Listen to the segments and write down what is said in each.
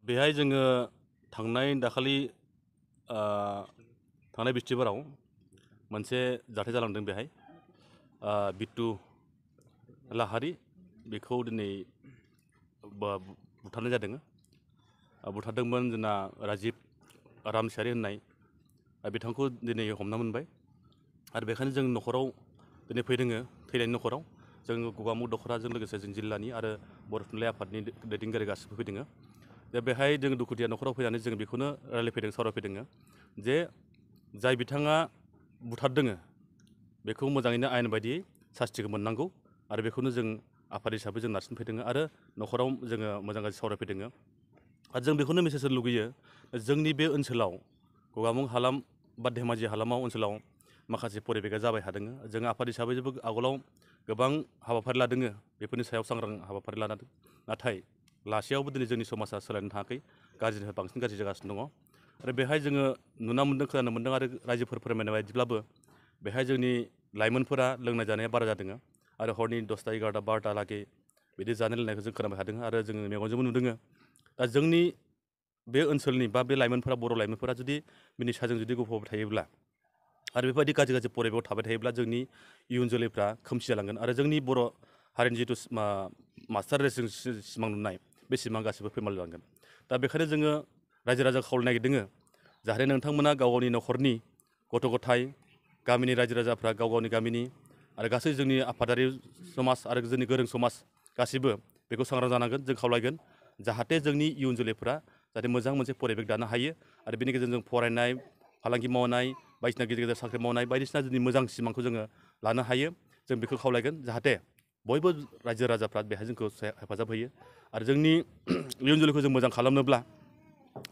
बेहाय जोङो थांनाय दाखालि थांनाय बिस्थिबाराव मोनसे जाथाय जालांदों बेहाय बिट्टु लाहारी बेखौ दिनै बुथारनाय जादों। बुथारदोंमोन जोंना राजिब रामसियारि होननाय बिथांखौ दिनै हमना मोनबाय आरो बेखायनो जों न'खराव दिनै फैदों थैनायनि न'खराव जों गगामुग दख'राजों लोगोसे जों जिल्लानि आरो बर' थुनलाइ आफादनि दैदेनगिरि गासिबो फैदों। दा बेहाय जों दुखुथिया न'खराव फैनानै जों बेखौनो रायलायफैदों सावरायफैदों जे जाय बिथाङा बुथारदों बेखौ मोजाङैनो आयेन बायदियै सास्तिखौ मोननांगौ आरो बेखौनो जों आफाद हिसाबै जों नारसिनफैदों आरो न'खराव जोङो मोजां गाज्रि सावरायफैदों। आरो जों बेखौनो मेसेज होनो लुगैयो जोंनि बे ओनसोलाव गगामुग हालाम बा धेमाजि हालामाव ओनसोलाव माखासे परिबेगा जाबाय थादों। जों आफाद हिसाबै आगोलाव गोबां हाबाफारि लादों बेफोरनि सायाव सांग्रां हाबाफारि लादों, नाथाय लासेयावबो दिनै जोंनि समाजा सोलायनो थाङाखै, गाज्रिनिफ्राय बांसिन गाज्रि जागासिनो दङ। आरो बेहाय जोङो नुना मोन्दों खोनानो मोन्दों आरो रायजोफोर फोरमायनाय बायदिब्लाबो बेहाय जोंनि लाइमोनफोरा लोंनाय जानाया बारा जादों आरो हरनि 10ता 11ता 12तालागै बिदि जानाय लोंनायखौ जों खोनाबाय थादों आरो जोङो मेगनजोंबो नुदों। दा जोंनि बे ओनसोलनि बा बे लाइमोनफोरा बर' लाइमोनफोरा जुदि निसाजों जुदि गफबबाय थायोब्ला आरो बेबायदि गाज्रि गाज्रि परिबेगाव थाबाय थायोब्ला जोंनि इयुन जोलैफ्रा खोमसि जालांगोन आरो जोंनि बर' हारिनि जिथु मास्टार रेसजों सिमां नुनाय बे सिमां गासिबो फेमाल जालांगोन। दा बेखायनो जोङो रायजो राजा खावलायनो नागिरदों जाहाथे नोंथांमोना गाव गावनि न'खरनि गथ' गथाय गामिनि रायजो राजाफ्रा गाव गावनि गामिनि आरो गासै जोंनि आफादारि समाज आरो जोंनि गोरों समाज गासिबो बेखौ सांग्रां जानांगोन। जों खावलायगोन जाहाथे जोंनि इयुन जोलैफ्रा जाहाथे मोजां मोनसे परिबेक दानो हायो आरो बेनि गेजेरजों फरायनाय, फालांगि मावनाय, बायदिसिना गिदिर गिदिर साख्रि मावनाय बायदिसिना जोंनि मोजां सिमांखौ जोङो लानो हायो। जों बेखौ खावलायगोन जाहाथे बयबो रायजो राजाफ्रा बेहाय जोंखौ हेफाजाब होयो आरो जोंनि इयुन जोलैखौ जों मोजां खालामनोब्ला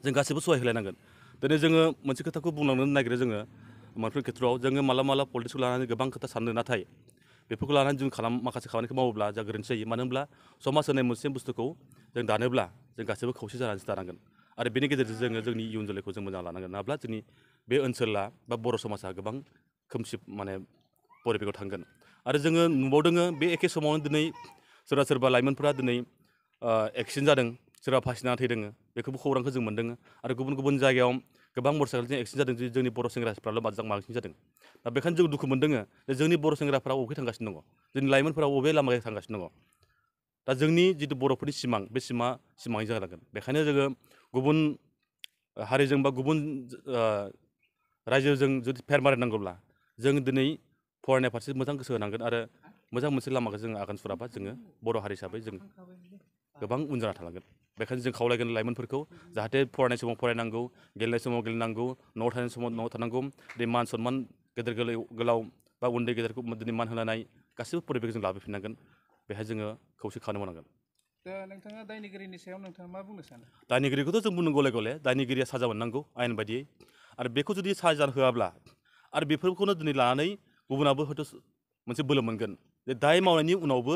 जों गासैबो सहाय होलायनांगोन। दिनै जोङो मोनसे खोथाखौ बुंलांनो नागिरो जोङो मोनफ्रोम खेथ्रआव जोङो माला पलिटिक्सखौ लानानै गोबां खोथा सानो, नाथाय बेफोरखौ लानानै जों माखासे खामानिखौ मावोब्ला जोंहा गोरोन्थि जायो। मानो होनब्ला समाज होनाय मोनसे बुस्थुखौ जों दानोब्ला जों गासैबो खौसे जानानैसो दानांगोन आरो बेनि गेजेरजों जोङो जोंनि इयुन जोलैखौ जों मोजां लानांगोन। नङाब्ला जोंनि बे ओनसोला बा बर' समाजा गोबां खोमसि परिबेगाव थांगोन। आरो जोङो नुबावदों बे एखे समावनो दिनै सोरबा लाइमोनफोरा दिनै एक्सिडेन्ट जादों, सोरबा फासि जाना थैदों, बेखौबो खौरांखौ जों मोन्दों आरो गुबुन गुबुन जायगायाव गोबां मटर साइकेलजों एक्सिडेन्ट जादों जोंनि बर' सेंग्राफ्राल' बांसिन जादों। दा बेखायनो जों दुखु मोन्दों जे जोंनि बर' सेंग्राफ्रा बबेखै थांगासिनो दङ, जोंनि लाइमोनफोरा बबे लामाजों थांगासिनो दङ। दा जोंनि जिथु बर'फोरनि सिमां बे सिमाङै जालांगोन। बेखायनो जोङो गुबुन हारिजों बा गुबुन रायजोजों जुदि फेर मारिनांगौब्ला जों दिनै फरायनाय फारसे मोजां गोसो होनांगोन आरो मोजां मोनसे लामाखौ जोङो आगान सुराबा जोङो बर' हारि हिसाबै जों गोबां उन जाना थालांगोन। बेखायनो जों खावलायगोन लाइमोनफोरखौ जाहाथे फरायनाय समाव फरायनांगौ, गेलेनाय समाव गेलेनांगौ, न'आव थानाय समाव न'आव थानांगौ, दिनै मान सनमान गेदेर गोलाव बा उन्दै गेदेरखौ दिनै मान होलायनाय गासैबो परिबेखखौ जों लाबोफिननांगोन। बेहाय जोङो खौसे खामानि मावनांगोन। दा नोंथाङा दायनिगिरिनि सायाव नोंथाङा मा बुंनो सानो? दायनिगिरिखौथ' जों बुंनो गले दायनिगिरिया साजा मोननांगौ आयेन बायदियै आरो बेखौ जुदि साजा होआब्ला आरो बेफोरखौनो दिनै लानानै गुबुनाबो हयथ' मोनसे बोलो मोनगोन जे दाय मावनायनि उनावबो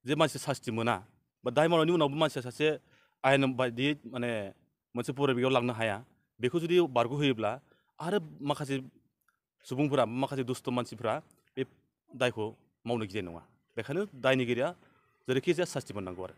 जे मानसि सास्ति मोना बा दाय मावनायनि उनावबो मानसिया सासे आयेन बायदियै मोनसे परिबेगाव लांनो हाया, बेखौ जुदि बारग'होयोब्ला आरो माखासे सुबुंफोरा माखासे दुस्त मानसिफ्रा बे दायखौ मावनो गिनाय नङा। बेखायनो दायनिगिरिया जेरैखि जाया सास्ति मोननांगौ आरो।